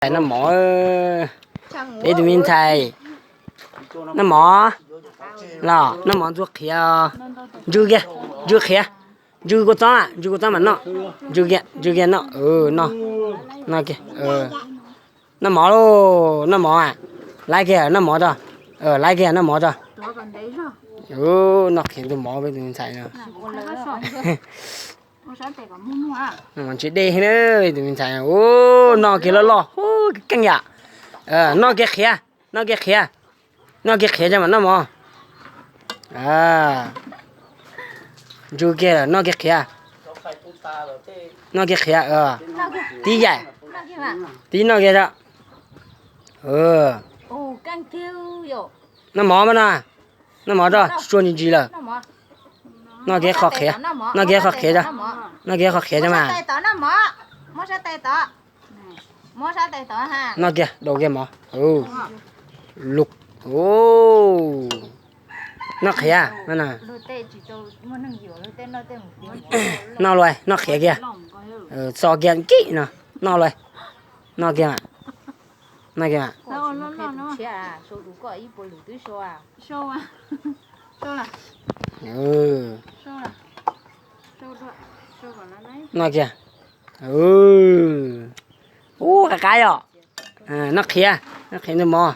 Ntxhais noj mov, peb tus me ntxhais noj mov los noj mov ntxuag qhiav, ntsw kiag, ntsw qhiav, ntsw kua txob, ntsw kua txob mas noj, ntsw kiag, ntsw kiag noj, noj kiag, noj mov lauj, noj mov, laiv kiag noj mov tso, laiv kiag noj mov tso. Noj qhiav ntxuag mov peb tus me ntxhais no. Tsis dej na, tus me ntxhais, ub, noj kiag loj loj, ub, keej yam. Noj kiag qhiav, noj kiag qhiav, noj kiag qhiav tso mas noj mov. Ntsw kiag, noj kiag qhiav, noj kiag qhiav, tib yaim, tib noj kiag tso. Noj mov mas no, noj mov tso, tsuag ntsis ntsis lawm. Noj kiag qhov qhiav, noj kiag qhov qhiav tso, noj kiag qhov qhiav tso mas. Noj kiag, daus kiag mov. Lug, noj qhiav, noj luaj, noj qhiav kiag, xo kiag nkim no, noj luaj, noj kiag, noj kiag. Noj kiag. Ub, qab qab yom. Noj qhiav, noj qhiav ntxuag mov.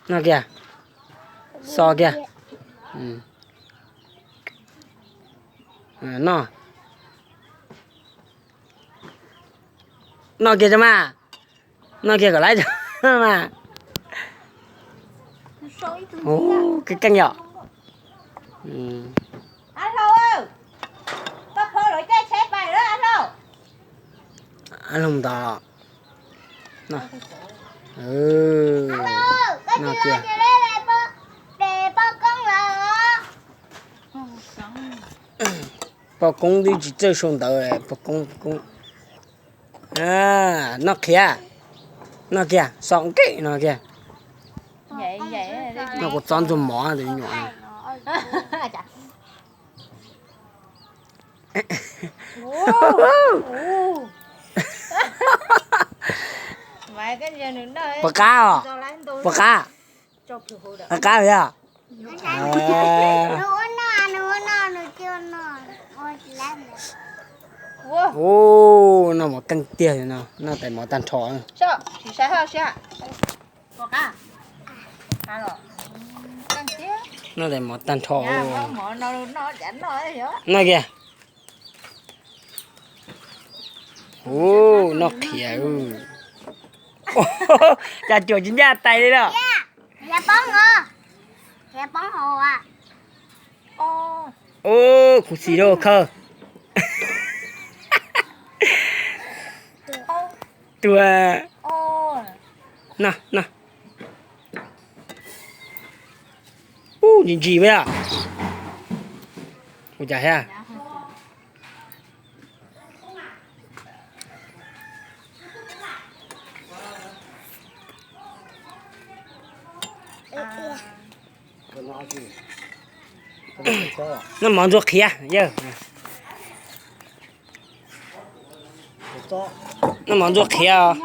Noj kiag, xo kiag. Noj, noj kiag tso mas, noj kiag kom laiv tso mas. Ub, keej keej yom. Ab Hlau ntag, noj kiag. Poj koob twb tsis txawj sau ntawv, poj koob, poj koob. Noj qhiav, noj kiag, xo nkim no kiag. Noj kua txob ntxuag mov tus me nyuam no. Puas qab os? Puas qab? Qab qab yog. Ub, noj mov keej tiag no, noj tais mov tag nrho. Noj tais mov tag nrho. Noj kiag. Ub, noj qhiav. Cas cuam tsis ncaj tais li lawm. Ub, khuv xim rau khawb. Tuag. No, no. Ub, ntsim ntsim me. Ua cas thiab? Noj mov ntxuag qhiav yawg. Noj mov ntxuag qhiav os.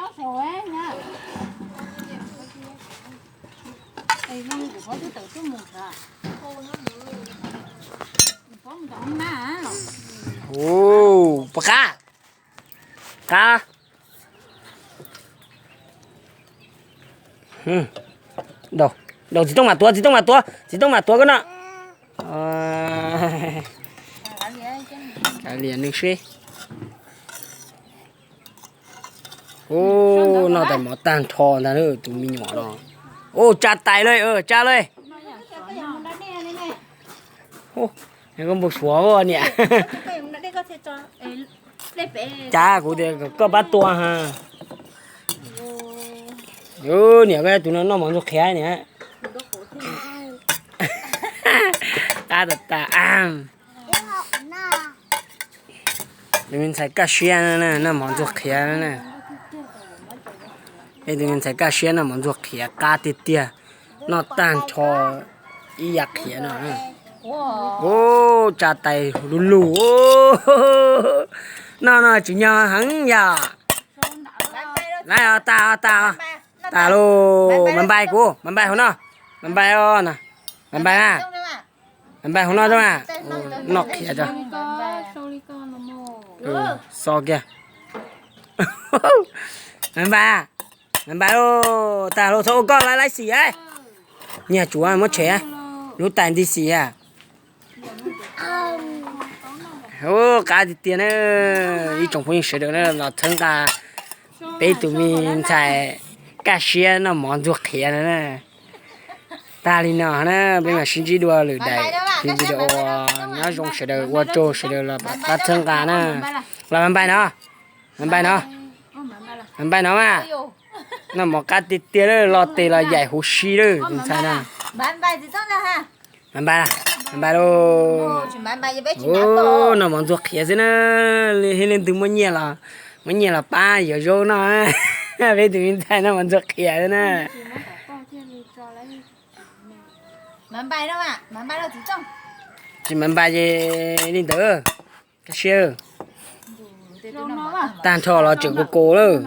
Ub, puas qab? Qab. Daus, txiv tooj mam tuav, txiv tooj mam tuav, txiv tooj mam tuav koj no. Kav liam nws seb. Ub, noj tais mov tag nrho ntag tus me nyuam no. Ub, tsa tais lawm, tsa lawm. Koj npau suav niam. Cas kuv tias koj pab tua ha. Niam, koj tus no noj mov ntxuag qhiav niam. Qab tas tas. Tus me ntxhais kaj siab noj mov ntxuag qhiav na. Tus me ntxhais kaj siab noj mov ntxuag qhiav qab tiag tiag. Noj tag nrho ib yam qhiav no. Ub, tsa tais lug lug. Noj no tsim nyog heev yom. Lawm os, tag os, tag os. Tag lauj, mas npais kuv, mas npais hauv no. Mas npais os, mas npais na. Mas npais hauv no, noj qhiav tso. Xo kiag. Mas npais, mas npais lauj, tag lauj, txhob ua koj lawm, laib xim. Nyiag tsuav muab tshem, lub tais nti xim a. Qab tiag tiag na, ib tsoom phooj ywg sawv daws na, los txhawb nqa peb tus me ntxhais kaj siab noj mov ntxuag qhiav no na. Tag li no na, peb mam sib ntsib dua lwm daim video. Nyob zoo sawv daws, ua tsaug sawv daws los pab txhawb nqa na. Los mas npais no, mas npais no, mas npais no mas. Noj mov qab tiag tiag, los tes los yaim huv si lawm tus ntxhais na. Mas npais, mas npais lauj. Noj mov ntxuag qhiav xwb na, leej twg muaj nyiaj los, muaj nyiaj los pab yuav zaub noj. Peb tus me ntxhais noj mov ntxuag qhiav xwb na. Tsis mas npais ces li ntawd, kaj siab. Tag nrho los tseem kus kus lawm.